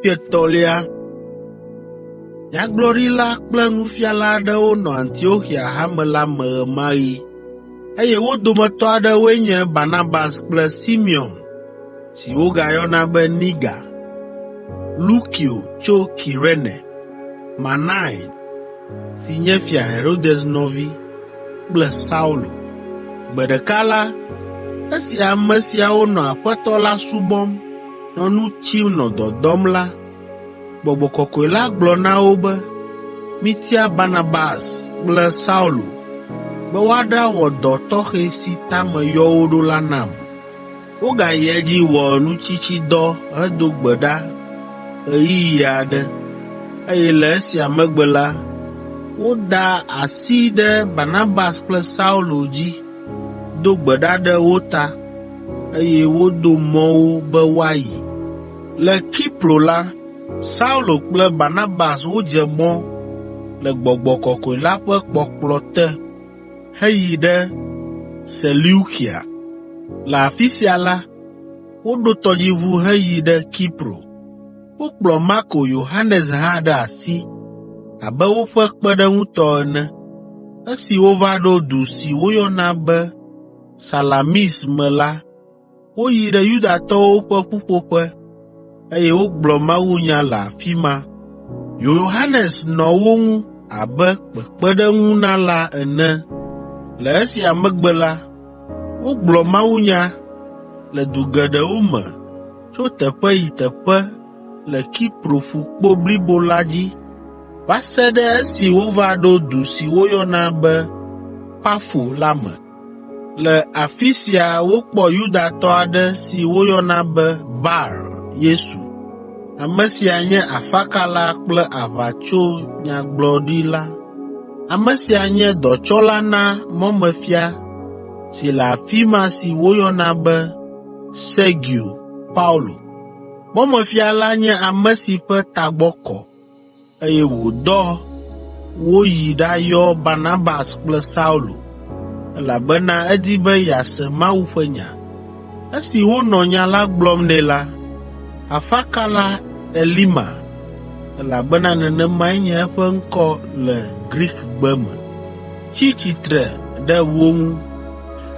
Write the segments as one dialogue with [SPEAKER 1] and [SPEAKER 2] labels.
[SPEAKER 1] Wuietɔ̃lia Nyagblɔɖila kple nufiala aɖewo nɔ Antioxia hame la me ɣe ma ɣi, eye wo dometɔ aɖewoe nye Barnabas kple Simeon si wogayɔna be Niga, Lukio tso Kirene, Manain si nye Fia Herodes nɔvi kple Saulo. Gbe ɖeka la, esi ame siawo nɔ Aƒetɔ la subɔm, nɔ nu tsim nɔ dɔdɔm la, Gbɔgbɔ Kɔkɔe la gblɔ na wo be, “Mitia Barnabas kple Saulo be woaɖawɔ dɔ tɔxɛ si ta meyɔ wo ɖo la nam.” Wogayi edzi wɔ nutsitsidɔ hedo gbe ɖa ɣeyiɣi aɖe, eye le esia megbe la, woda asi ɖe Barnabas kple Saulo dzi, do gbe ɖa ɖe wo ta, eye wodo mɔ wo be woayi. Le Kipro la, Saulo kple Barnabas wodze mɔ le Gbɔgbɔ Kɔkɔe la ƒe kpɔkplɔ te heyi ɖe Seleukia. Le afi sia la, woɖo tɔdziʋu heyi ɖe Kipro. Wokplɔ Marko Yohanes hã ɖe asi abe woƒe kpeɖeŋutɔ ene. Esi wova ɖo du si woyɔna be Salamis me la, woyi ɖe Yudatɔwo ƒe ƒuƒoƒe, eye wogblɔ mawunya le afi ma. Yohanes nɔ wo ŋu abe kpekpeɖeŋunala ene. Le esia megbe la, wogblɔ mawunya le du geɖewo me tso teƒe yi teƒe le Kipro ƒukpo blibo la dzi va se ɖe esi wova ɖo du si woyɔna be Pafo la me. Le afi sia wokpɔ Yudatɔ aɖe si woyɔna be Bar Yesu. Ame sia nye afakala kple aʋatsonyagbɔɖila. Ame sia nye dɔtsɔla na mɔmefia si le afi ma si woyɔna be Sergio Paulo. Mɔmefia la nye ame si ƒe tagbɔ kɔ, eye wòdɔ woyi ɖayɔ Barnabas kple Saulo, elabena edi be yease Mawu ƒe nya. Esi wonɔ nya la gblɔm nɛ la, afakala Elima (elabena nenemae nye eƒe ŋkɔ le Grikigbe me) tsi tsitre ɖe wo ŋu,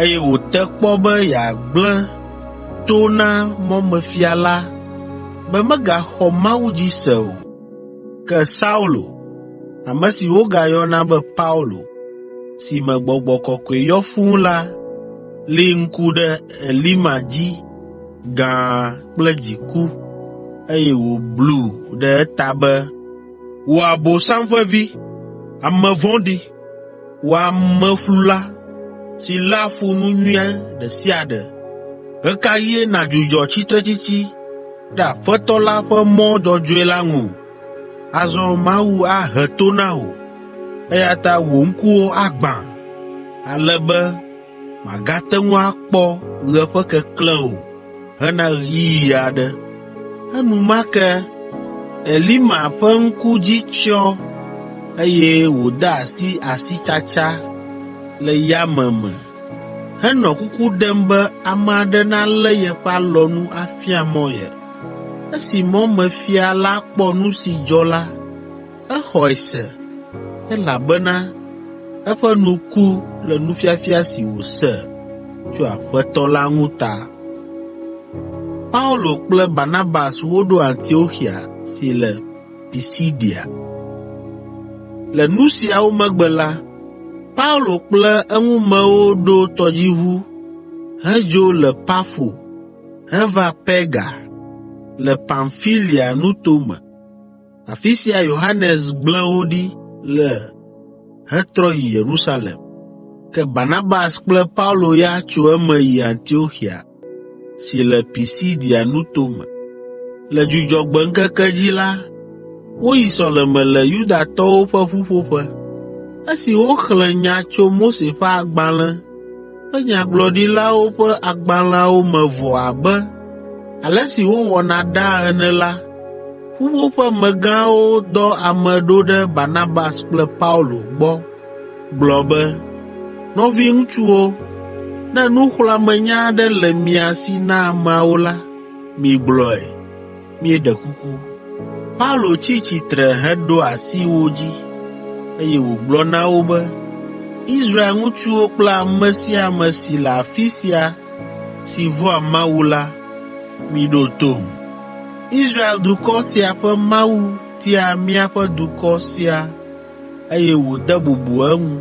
[SPEAKER 1] eye wòte kpɔ be yeagblẽ to na mɔmefia la be megaxɔ Mawu dzi se o. Ke Saulo, ame si wogayɔna be Paulo, si me Gbɔgbɔ Kɔkɔe yɔ fũu la li ŋku ɖe Elima dzi gãa kple dziku, eye wòblu ɖe eta be, “Wò Abosam ƒe vi, ame vɔ̃ɖi, wò ameflula si léa fu nu nyui ɖe sia ɖe, ɣe ka ɣie nàdzudzɔ tsitretsitsi ɖe Aƒetɔ la ƒe mɔ dzɔdzɔe la ŋu? Azɔ Mawu ahe to na wò, eya ta wò ŋkuwo agbã, ale be màgate ŋu akpɔ ɣe ƒe keklẽ o hena ɣeyiɣi aɖe.” Enumake Elima ƒe ŋku dzi tsyɔ eye wòde asi asitsatsa le yame me henɔ kuku ɖem be ame aɖe nalé yeƒe alɔnu afia mɔ ye. Esi mɔmefia la kpɔ nu si dzɔ la, exɔe se, elabena eƒe nu ku le nufiafia si wòse tso Aƒetɔ la ŋu ta. Paulo kple Barnabas woɖo Antioxia si le Pisidia. Le nu siawo megbe la, Paulo kple eŋumewo ɖo tɔdziʋu hedzo le Pafo heva Perga le Pamfilia nuto me. Afi sia Yohanes gblẽ wo ɖi le hetrɔ yi Yerusalem. Ke Barnabas kple Paulo ya tso eme yi Antioxia si le Pisidia nuto me. Le Dzudzɔgbe ŋkeke dzi la, woyi sɔleme le Yudatɔwo ƒe ƒuƒoƒe. Esi woxlẽ nya tso Mose ƒe agbalẽ kple Nyagblɔɖilawo ƒe agbalẽawo me vɔ abe ale si wowɔna ɖaa ene la, ƒuƒoƒemegãwo dɔ ame ɖo ɖe Barnabas kple Paulo gbɔ gblɔ be, “Nɔviŋutsuwo, ne nuxlɔ̃amenya aɖe le mia si na ameawo la, migblɔe, míeɖe kuku.” Paulo tsi tsitre heɖo asi wo dzi, eye wògblɔ na wo be, “Israel ŋutsuwo kple ame sia ame si le afi sia si vɔ̃a Mawu la, miɖo tom. Israel dukɔ sia ƒe Mawu tia míaƒe dukɔ sia eye wòde bubu eŋu,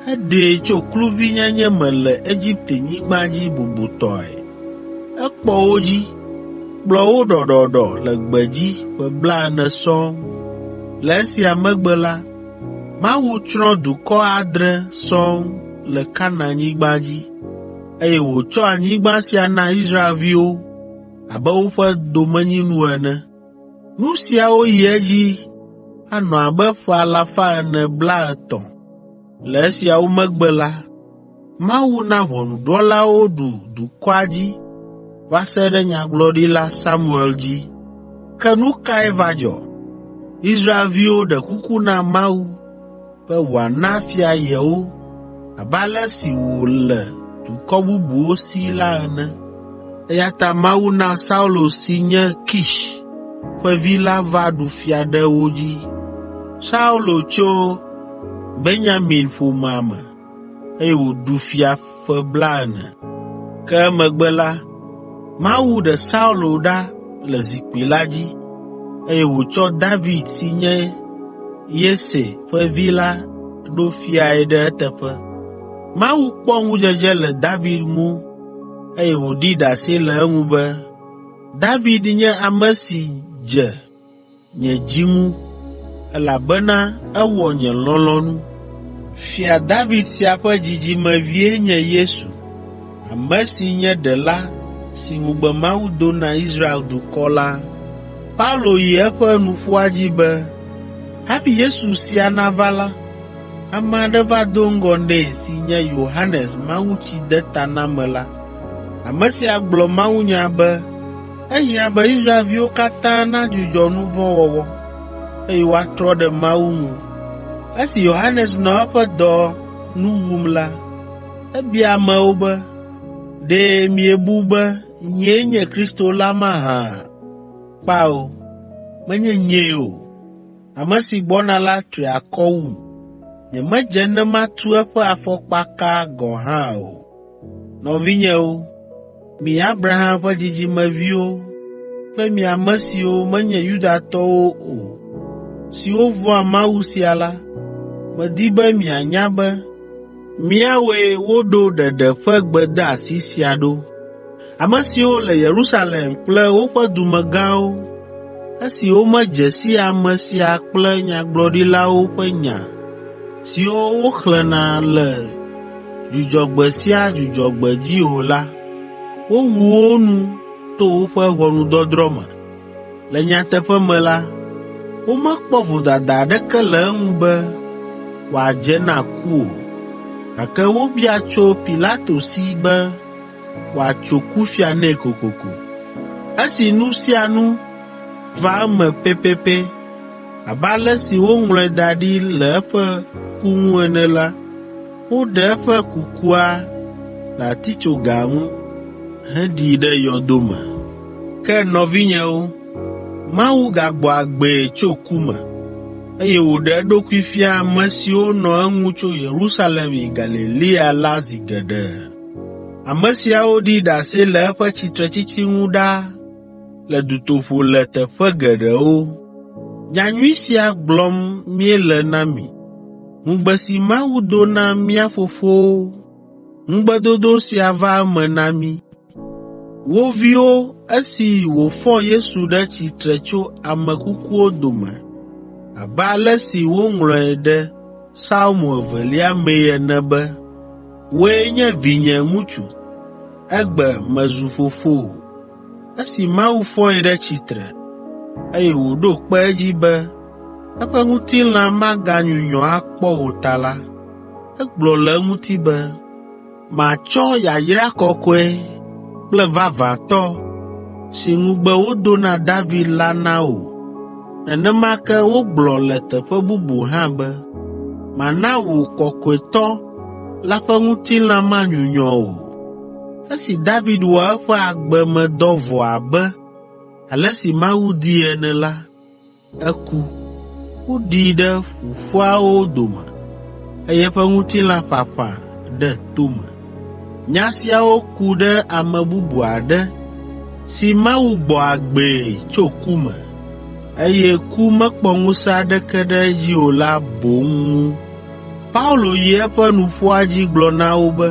[SPEAKER 1] heɖee tso kluvinyenye me le Egiptenyigba dzi bubutɔe. Ekpɔ wo dzi, kplɔ wo ɖɔɖɔɖɔ le gbedzi ƒe blaene sɔŋ. Le esia megbe la, Mawu tsrɔ̃ dukɔ adre sɔŋ le Kanaanyigba dzi, eye wòtsɔ anyigba sia na Israelviwo abe woƒe domenyinu ene. Nu siawo yi edzi anɔ abe ƒe alafa ene blaetɔ̃. Le esiawo megbe la, Mawu na ʋɔnudrɔ̃lawo ɖu dukɔa dzi va se ɖe Nyagblɔɖila Samuel dzi. Ke nu kae va dzɔ? Israelviwo ɖe kuku na Mawu be wòana fia yewo abe ale si wòle dukɔ bubuwo si la ene, eya ta Mawu na Saulo si nye Kish ƒe vi la va ɖu fia ɖe wo dzi. Saulo tso Benyamin ƒomea me, eye wòɖu fia ƒe blaene. Ke emegbe la, Mawu ɖe Saulo ɖa le zikpui la dzi, eye wòtsɔ David si nye Yese ƒe vi la ɖo fiae ɖe eteƒe. Mawu kpɔ ŋudzedze le David ŋu, eye wòɖi ɖase le eŋu be, ‘David nye ame si dze nye dzi ŋu, elabena ewɔ nye lɔlɔ̃nu.’ Fia David sia ƒe dzidzimevie nye Yesu, ame si nye Ɖela si ŋugbe Mawu do na Israel dukɔ la.” Paulo yi eƒe nuƒoa dzi be, “Hafi Yesu sia nava la, ame aɖe va do ŋgɔ nɛ si nye Yohanes Mawutsidetanamela. Ame sia gblɔ mawunya be ehiã be Israelviwo katã nadzudzɔ nu vɔ̃ wɔwɔ, eye woatrɔ ɖe Mawu ŋu. Esi Yohanes nɔ eƒe dɔ nu wum la, ebia amewo be, ‘Ɖe miebu be nyee nye Kristo la mahã? Kpao, menye nyee o. Ame si gbɔna la tri akɔ wum. Nyemedze ne matu eƒe afɔkpaka gɔ̃ hã o.’ Nɔvinyewo, mi Abraham ƒe dzidzimeviwo kple mi ame siwo menye Yudatɔwo o siwo vɔ̃a Mawu sia la, medi be mianya be míawoe woɖo ɖeɖe ƒe gbedeasi sia ɖo. Ame siwo le Yerusalem kple woƒe dumegãwo, esi womedze si ame sia kple nyagblɔɖilawo ƒe nya siwo woxlẽna le Dzudzɔgbe sia Dzudzɔgbe dzi o la, wowu wo nu to woƒe ʋɔnudɔdrɔ̃ me. Le nyateƒe me la, womekpɔ vodada aɖeke le eŋu be wòadze na ku o, gake wobia tso Pilato si be wòatso kufia nɛ kokoko. Esi nu sia nu va eme pɛpɛpɛ abe ale si woŋlɔe da ɖi le eƒe ku ŋu ene la, woɖe eƒe kukua le atitsoga ŋu heɖii ɖe yɔdo me. Ke nɔvinyewo, Mawu gagbɔ agbee tso ku me, eye wòɖe eɖokui fia ame siwo nɔ eŋu tso Yerusalem yi Galilea la zi geɖe. Ame siawo ɖi ɖase le eƒe tsitretsitsi ŋu ɖaa le dutoƒo le teƒe geɖewo. Nyanyui sia gblɔm míele na mi. Ŋugbe si Mawu do na mía fofowo, ŋugbedodo sia va eme na mí, wo viwo esi wòfɔ Yesu ɖe tsitre tso ame kukuwo dome abe ale si woŋlɔe ɖe Psalmo evelia mee ene be, ‘Wòe nye vinye ŋutsu, egbe mezu fofowò.’ Esi Mawu fɔe ɖe tsitre, eye wòɖo kpe edzi be eƒe ŋutilã maganyunyɔ akpɔ o ta la, egblɔ le eŋuti be, ‘Matsɔ yayra kɔkɔe kple vavãtɔ si ŋugbe wodo na David la na wò.’ Nenema ke wogblɔ le teƒe bubu hã be, ‘Mana wò Kɔkɔetɔ la ƒe ŋutilã manyunyɔ o.’ Esi David wɔ eƒe agbemedɔ vɔ abe ale si Mawu dii ene la, Eku, woɖii ɖe fofoawo dome, eye eƒe ŋutilã ƒaƒã ɖe tome. Nya siawo ku ɖe ame bubu aɖe si Mawu gbɔ agbee tso ku me, eye ku mekpɔ ŋusẽ aɖeke ɖe edzi o la boŋ ŋu. Paulo yi eƒe nuƒoa dzi gblɔ na wo be,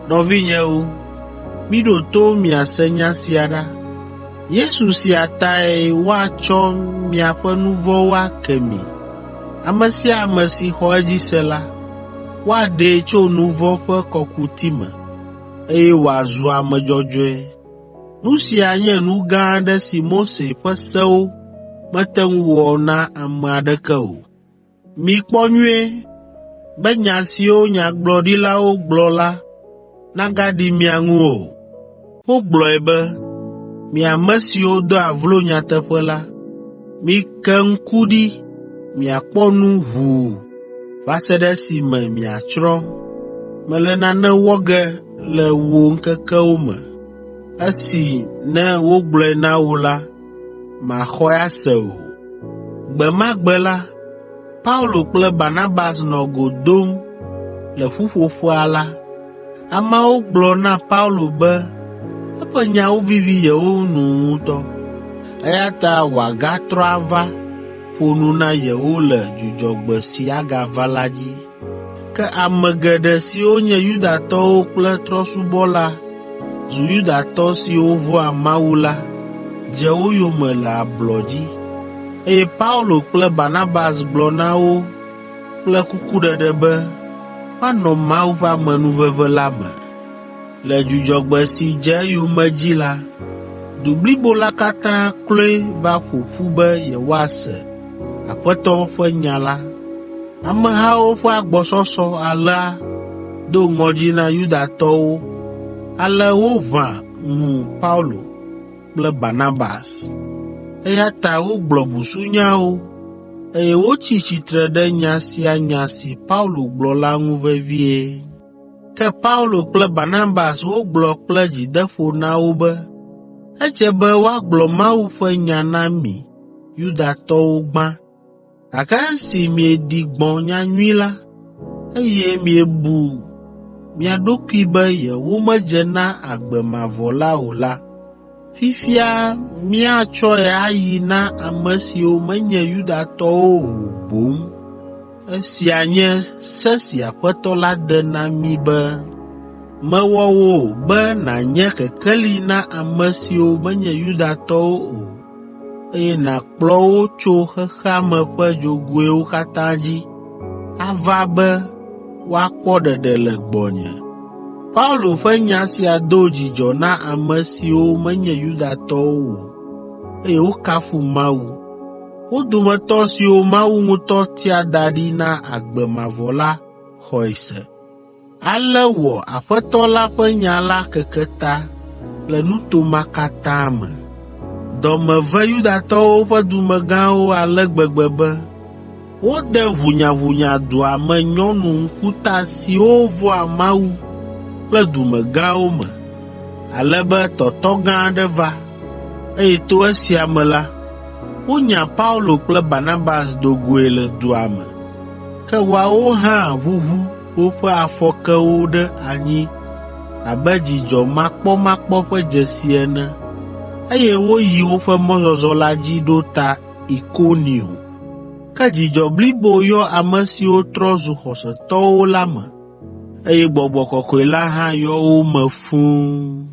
[SPEAKER 1] “Nɔvinyewo, miɖo to miase nya sia ɖa. Yesu sia tae woatsɔ miaƒe nu vɔ̃wo ake mi. Ame sia ame si xɔ edzi se la, woaɖee tso nu vɔ̃ ƒe kɔkuti me, eye wòazu ame dzɔdzɔe. Nu sia nye nu gã aɖe si Mose ƒe sewo mete ŋu wɔ na ame aɖeke o. Mikpɔ nyuie be nya siwo nyagblɔɖilawo gblɔ la nagaɖi mia ŋu o. Wogblɔe be, ‘Mi ame siwo doa vlo nyateƒe la, mike ŋku ɖi miakpɔ nu ʋuu va se ɖe esime miatsrɔ̃. Mele nane wɔ ge le wò ŋkekewo me, esi ne wogblɔe na wò la, màxɔe ase o.’ ” Gbe ma gbe la, Paulo kple Barnabas nɔ go dom le ƒuƒoƒea la, ameawo gblɔ na Paulo be eƒe nyawo vivi yewo nu ŋutɔ, eya ta wòagatrɔ ava ƒo nu na yewo le Dzudzɔgbe si agava la dzi. Ke ame geɖe siwo nye Yudatɔwo kple trɔ̃subɔla zu Yudatɔ siwo vɔ̃a Mawu la dze wo yome le ablɔ dzi, eye Paulo kple Barnabas gblɔ na wo kple kukuɖeɖe be woanɔ Mawu ƒe amenuveve la me. Le Dzudzɔgbe si dze eyome dzi la, du blibo la katã kloe va ƒo ƒu be yewoase Aƒetɔ ƒe nya la. Amehawo ƒe agbɔsɔsɔ alea do ŋɔdzi na Yudatɔwo ale woʋã ŋu Paulo kple Barnabas, eya ta wogblɔ busunyawo, eye wotsi tsitre ɖe nya sia nya si Paulo gblɔ la ŋu vevie. Ke Paulo kple Barnabas wogblɔ kple dzideƒo na wo be, “Edze be woagblɔ Mawu ƒe nya na mi Yudatɔwo gbã, gake esi mieɖi gbɔ̃ nyanyui la, eye miebu mia ɖokui be yewomedze na agbe mavɔ la o la, fifia míatsɔe ayi na ame siwo menye Yudatɔwo o boŋ. Esia nye se si Aƒetɔ la de na mí be, ‘Mewɔ wò be nànye kekeli na ame siwo menye Yudatɔwo o, eye nàkplɔ wo tso xexea me ƒe dzogoewo katã dzi ava be woakpɔ ɖeɖe le gbɔnye.’ ” Paulo ƒe nya sia do dzidzɔ na ame siwo menye Yudatɔwo o, eye wokafu Mawu. Wo dometɔ siwo Mawu ŋutɔ tia da ɖi na agbe mavɔ la xɔe se. Ale wɔ Aƒetɔ la ƒe nya la keke ta le nuto ma katã me. Dɔ me ve Yudatɔwo ƒe dumegãwo ale gbegbe be wode ʋunyaʋunya dua me nyɔnu ŋkuta siwo vɔ̃a Mawu kple dumegãwo me, ale be tɔtɔ gã aɖe va, eye to esia me la, wonya Paulo kple Barnabas do goe le dua me. Ke woawo hã ʋuʋu woƒe afɔkewo ɖe anyi abe dzidzɔmakpɔmakpɔ ƒe dzesi ene, eye woyi woƒe mɔzɔzɔ la dzi ɖo ta Ikonio. Ke dzidzɔ blibo yɔ ame siwo trɔ zu xɔsetɔwo la me, eye Gbɔgbɔ Kɔkɔe la hã yɔ wo me fũu.